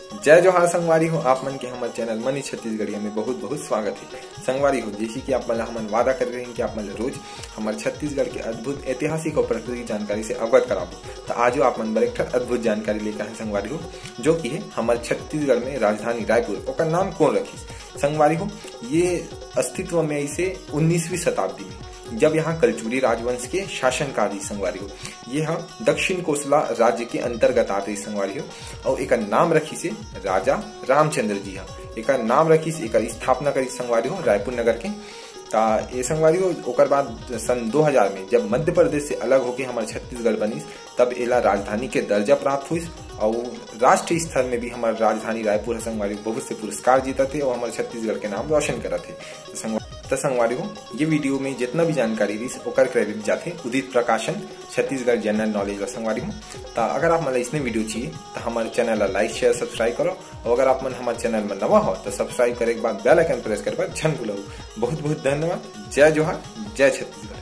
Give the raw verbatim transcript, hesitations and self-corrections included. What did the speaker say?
जय जोहार संगवारी हो, आप मन के हमर चैनल मनी छत्तीसगढ़िया में बहुत बहुत स्वागत है। संगवारी हो, जैसे कि आप मन ला हमन वादा करे रहेन कि आप मन ला रोज हमर छत्तीसगढ़ के अद्भुत ऐतिहासिक और प्राकृतिक जानकारी से अवगत कराबो, तो आजो आप मन बर एक ठन अद्भुत जानकारी लेकर आए हन संगवारी हो, जो कि है हमर छत्तीसगढ़ में राजधानी रायपुर, ओकर नाम कौन रखिस? संगवारी हो, ये अस्तित्व में आइसे उन्नीसवीं शताब्दी में, जब यहाँ कलचुरी राजवंश के शासनकाल रहिस संगवारी हो। ये ह दक्षिण कोसला राज्य के अंतर्गत आत रहिस संगवारी हो, अउ एकर नाम रखिसे राजा रामचंद्र जी ह। एकर नाम रखिस, एकर स्थापना करिस संगवारी हो रायपुर नगर के। ता ये संगवारी हो, ओकर बाद सन दो हज़ार में जब मध्य प्रदेश से अलग होके हमर छत्तीसगढ़ बनिस, तब एला राजधानी के दर्जा प्राप्त होइस, अउ राष्ट्रीय स्तर में भी हमर राजधानी रायपुर ह संगवारी हो बहुत से पुरस्कार जीतत हे अउ हमर छत्तीसगढ़ के नाम रोशन करत हे। तो संगवा-, तो संगवारी हो, ये वीडियो में जितना भी जानकारी रहिस, ओकर क्रेडिट जाथे उदित प्रकाशन छत्तीसगढ़ जनरल नॉलेज ला संगवारी हो। तो अगर आप मन ला इसने वीडियो चाहिए, तो हमारे चैनल ला लाइक, शेयर, सब्सक्राइब करो, और अगर आप मन हमारे चैनल में नवा हो, तो सब्सक्राइब करे के बाद बेल आइकन प्रेस करे बर झन भूलहू। बहुत बहुत धन्यवाद। जय जोहार, जय छत्तीसगढ़।